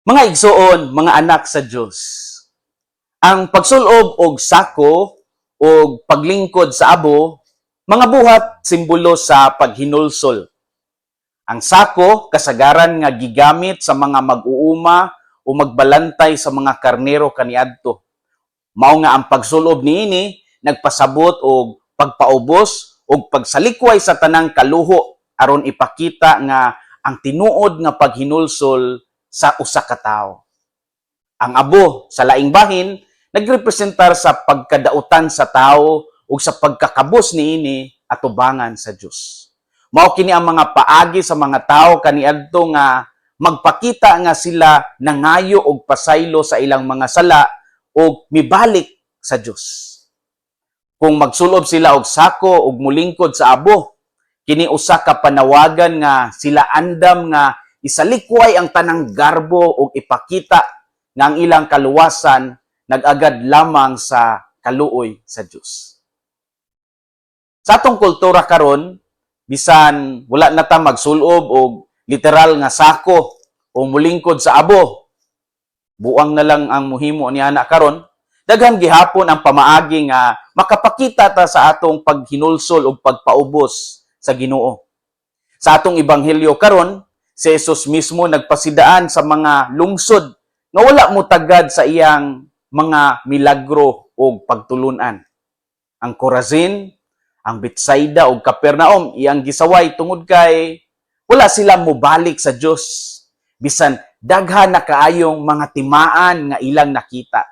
Mga igsuon, mga anak sa Dios. Ang pagsulob og sako o paglingkod sa abo, mga buhat simbolo sa paghinulsol. Ang sako kasagaran nga gigamit sa mga mag-uuma o magbalantay sa mga karnero kaniadto. Mao nga ang pagsulob niini nagpasabot og pagpaubos og pagsalikway sa tanang kaluho aron ipakita nga ang tinuod nga paghinulsol sa usa ka tawo. Ang abo sa laing bahin nagrepresentar sa pagkadautan sa tawo ug sa pagkakabos niini atubangan sa Dios. Mao kini ang mga paagi sa mga tawo kaniadto nga magpakita nga sila nangayo og pasaylo sa ilang mga sala ug mibalik sa Dios. Kung magsulob sila og sako ug mulingkod sa abo, kini usa ka panawagan nga sila andam nga isalikway ang tanang garbo ug ipakita nga ang ilang kaluwasan nag-agad lamang sa kaluoy sa Dios. Sa atong kultura karon, bisan wala na ta magsulob og literal nga sako o mulingkod sa abo, buang na lang ang muhimo ni ana karon, daghan gihapon ang pamaagi nga makapakita ta sa atong paghinulsol ug pagpaubos sa Ginoo. Sa atong ebanghelyo karon, si Jesus mismo nagpasidaan sa mga lungsod nga wala mo tagad sa iyang mga milagro ug pagtulunan. Ang Corazin, ang Betsaida ug Capernaum iyang gisaway tungod kay wala sila mobalik sa Dios bisan daghan na kaayong mga timaan nga ilang nakita.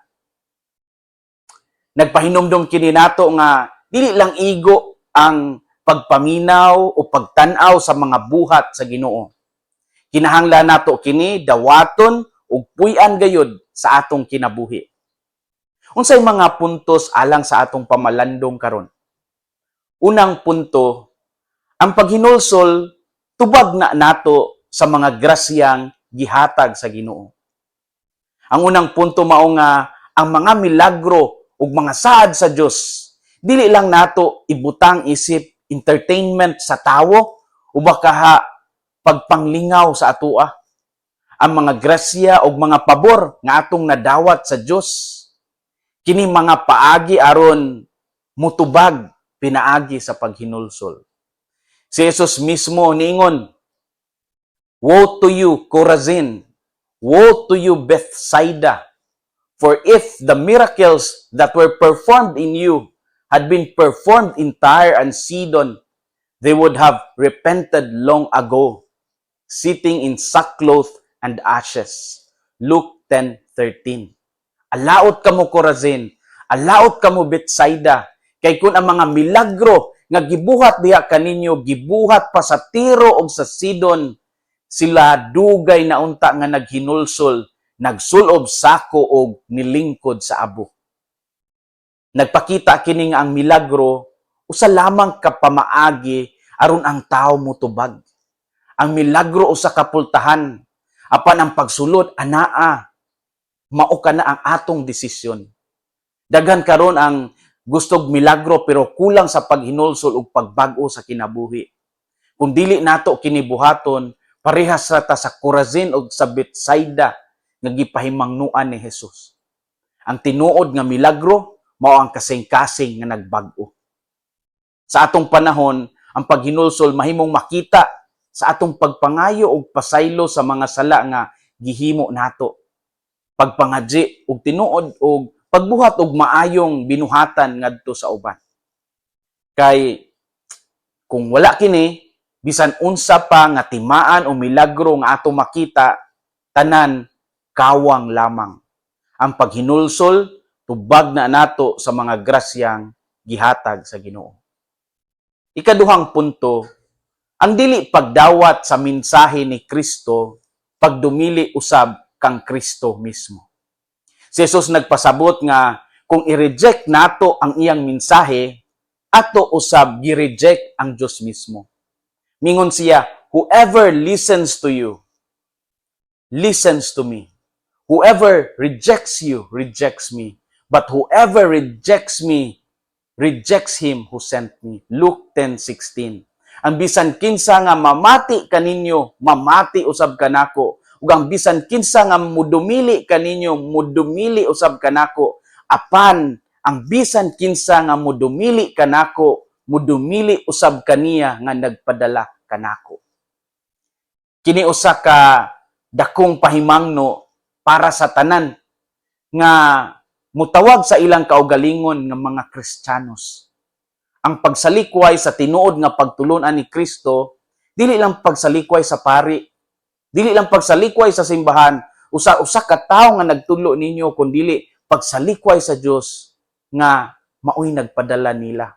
Nagpahinumdom kini nato nga dili lang igo ang pagpaminaw o pagtan-aw sa mga buhat sa Ginoo. Kinahanglan nato kini dawaton ug puy-an gayud sa atong kinabuhi. Unsay mga puntos alang sa atong pamalandong karon? Unang punto, ang paghinulsol tubag na nato sa mga grasyang gihatag sa Ginoo. Ang unang punto mao nga ang mga milagro ug mga saad sa Dios dili lang nato ibutang isip entertainment sa tawo o baka pagpanglingaw sa atoa. Ang mga grasya ug mga pabor nga atong nadawat sa Dios kini mga paagi aron mutubag pinaagi sa paghinulsol. Si Jesus mismo niingon, "Woe to you, Chorazin! Woe to you, Bethsaida! For if the miracles that were performed in you had been performed in Tyre and Sidon, they would have repented long ago, sitting in sackcloth and ashes." Luke 10:13. Alaot kamo, Corazin, alaot kamo, Bethsaida, kay kung ang mga milagro nga gibuhat diha kaninyo gibuhat pa sa Tiro ug sa Sidon, sila dugay na unta nga naghinulsol, nagsulob sako og nilingkod sa abo. Nagpakita kini nga ang milagro usa lamang ka pamaagi aron ang tawo motubag. Ang milagro usa ka pultahan, apan ang pagsulod anaa mao kana ang atong desisyon. Daghan karon ang gustog milagro pero kulang sa paghinulsol ug pagbag-o sa kinabuhi. Kung dili nato kini buhaton, parehas ra ta sa Corazin ug sa Bethsaida nga gipahimangnuan ni Jesus. Ang tinuod nga milagro mao ang kasing-kasing nga nagbag-o. Sa atong panahon, ang paghinulsol mahimong makita sa atong pagpangayo og pasaylo sa mga sala nga gihimo nato. Pagpangadyi og tinuod og pagbuhat og maayong binuhatan ngadto sa uban. Kay kung wala kini, bisan unsa pa nga timaan o milagro nga ato makita, tanan kawang lamang. Ang paghinulsol tubag na nato sa mga grasyang gihatag sa Ginoo. Ikaduhang punto, ang dili pagdawat sa mensahe ni Kristo, pagdumili usab kang Kristo mismo. Si Jesus nagpasabot nga kung i-reject nato ang iyang mensahe, ato usab gi-reject ang Dios mismo. Mingon siya, "Whoever listens to you, listens to me. Whoever rejects you, rejects me. But whoever rejects me, rejects him who sent me." Luke 10:16. Ang bisan kinsa nga mamati kaninyo, mamati usab kanako. Ug ang bisan kinsa nga mudumili kaninyo, mudumili usab kanako. Apan ang bisan kinsa nga mudumili kanako, mudumili usab kaniya nga nagpadala kanako. Kini usa ka dakong pahimangno para sa tanan nga mutawag sa ilang kaugalingon nga mga Kristiyanos. Ang pagsalikway sa tinuod nga pagtulunan ni Kristo, dili lang pagsalikway sa pari, dili lang pagsalikway sa simbahan, usa-usa ka tawo nga nagtudlo ninyo, kundili pagsalikway sa Dios nga maoy nagpadala nila.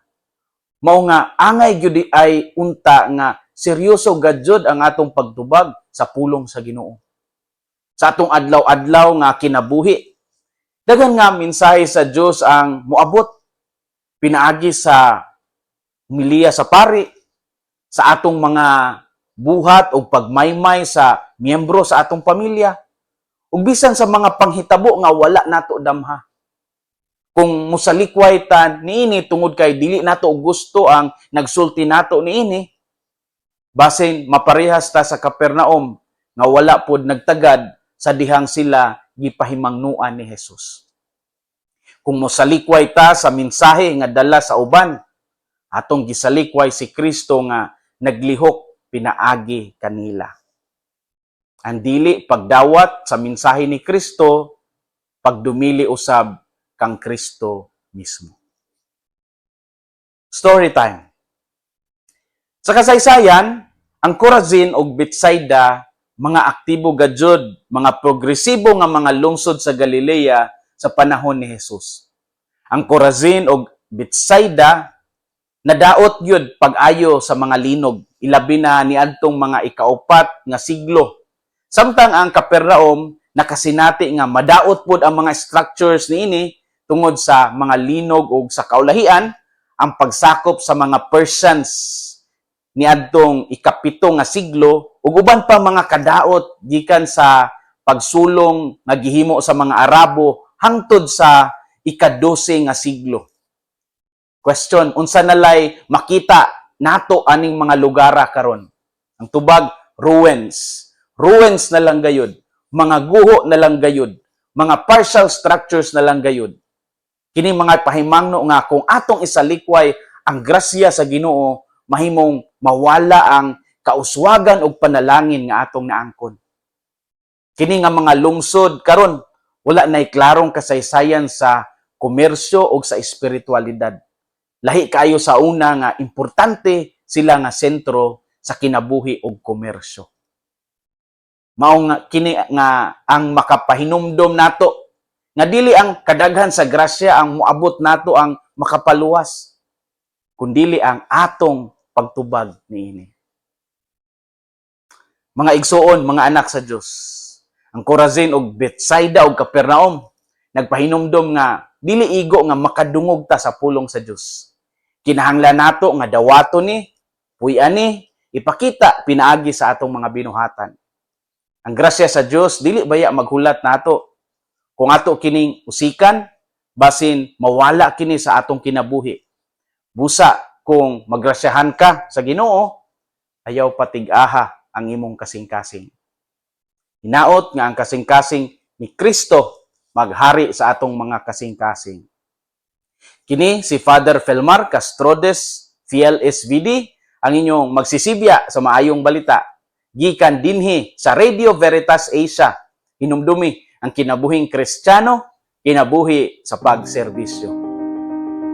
Mao nga angay gyud ay unta nga seryoso gayud ang atong pagtubag sa pulong sa Ginoo. Sa atong adlaw-adlaw nga kinabuhi, daghan nga mensahe sa Dios ang moabot pinaagi sa homilya sa pari, sa atong mga buhat o pagmaymay sa miyembro sa atong pamilya, ug bisan sa mga panghitabo nga wala nato damha. Kung musalikway ta niini tungod kay dili nato gusto ang nagsulti nato niini, basin maparehas ta sa Capernaum nga wala pod nagtagad sa dihang sila gipahimangnuan ni Jesus. Kung mosalikway ta sa mensahe nga dala sa uban, atong gisalikway si Kristo nga naglihok pinaagi kanila. Ang dili pagdawat sa mensahe ni Kristo, pagdumili usab kang Kristo mismo. Story time. Sa kasaysayan, ang Corazin ug Bethsaida, mga aktibo gajud, mga progresibo nga mga lungsod sa Galilea sa panahon ni Jesus. Ang Corazin ug Bethsaida nadaot gyud pag-ayo sa mga linog, ilabi na niadtong mga ikaupat nga siglo. Samtang ang Capernaum nakasinati nga madaot pod ang mga structures niini tungod sa mga linog ug sa kaulahian ang pagsakop sa mga Persians niadtong 7 nga siglo ug uban pa mga kadaot gikan sa pagsulong nga gihimo sa mga Arabo hangtod sa 12 nga siglo. Question, unsa nalay makita nato aning mga lugara karon? Ang tubag, ruins. Ruins na lang gayud, mga guho na lang gayud, mga partial structures na lang gayud. Kini mga pahimangno nga kung atong isalikway ang grasya sa Ginoo, mahimong mawala ang kauswagan ug panalangin nga atong naangkon. Kini nga mga lungsod karon wala nay klarong kasaysayan sa komersyo ug sa espiritualidad. Lahi kaayo sa una nga importante sila nga sentro sa kinabuhi ug komersyo. Mao nga kini nga ang makapahinumdom nato nga dili ang kadaghan sa grasya ang moabot nato ang makapaluwas, kundili ang atong pagtubag niini. Mga igsuon, mga anak sa Dios, ang Corazin ug Bethsaida ug Capernaum nagpahinumdom nga dili igo nga makadungog ta sa pulong sa Dios. Kinahanglan nato nga dawaton ni, puy-an ni, ipakita pinaagi sa atong mga binuhatan. Ang grasya sa Dios dili baya maghulat nato. Kung ato kining usikan, basin mawala kini sa atong kinabuhi. Busa kung magrasyahan ka sa Ginoo, ayaw patig-aha ang imong kasing-kasing. Hinaot nga ang kasing-kasing ni Kristo maghari sa atong mga kasing-kasing. Kini si Father Felmar Castrodes, Fiel SVD, ang inyong magsisibya sa maayong balita. Gikan dinhi sa Radio Veritas Asia. Hinumdumi ang kinabuhing Kristiyano, kinabuhi sa pagserbisyo.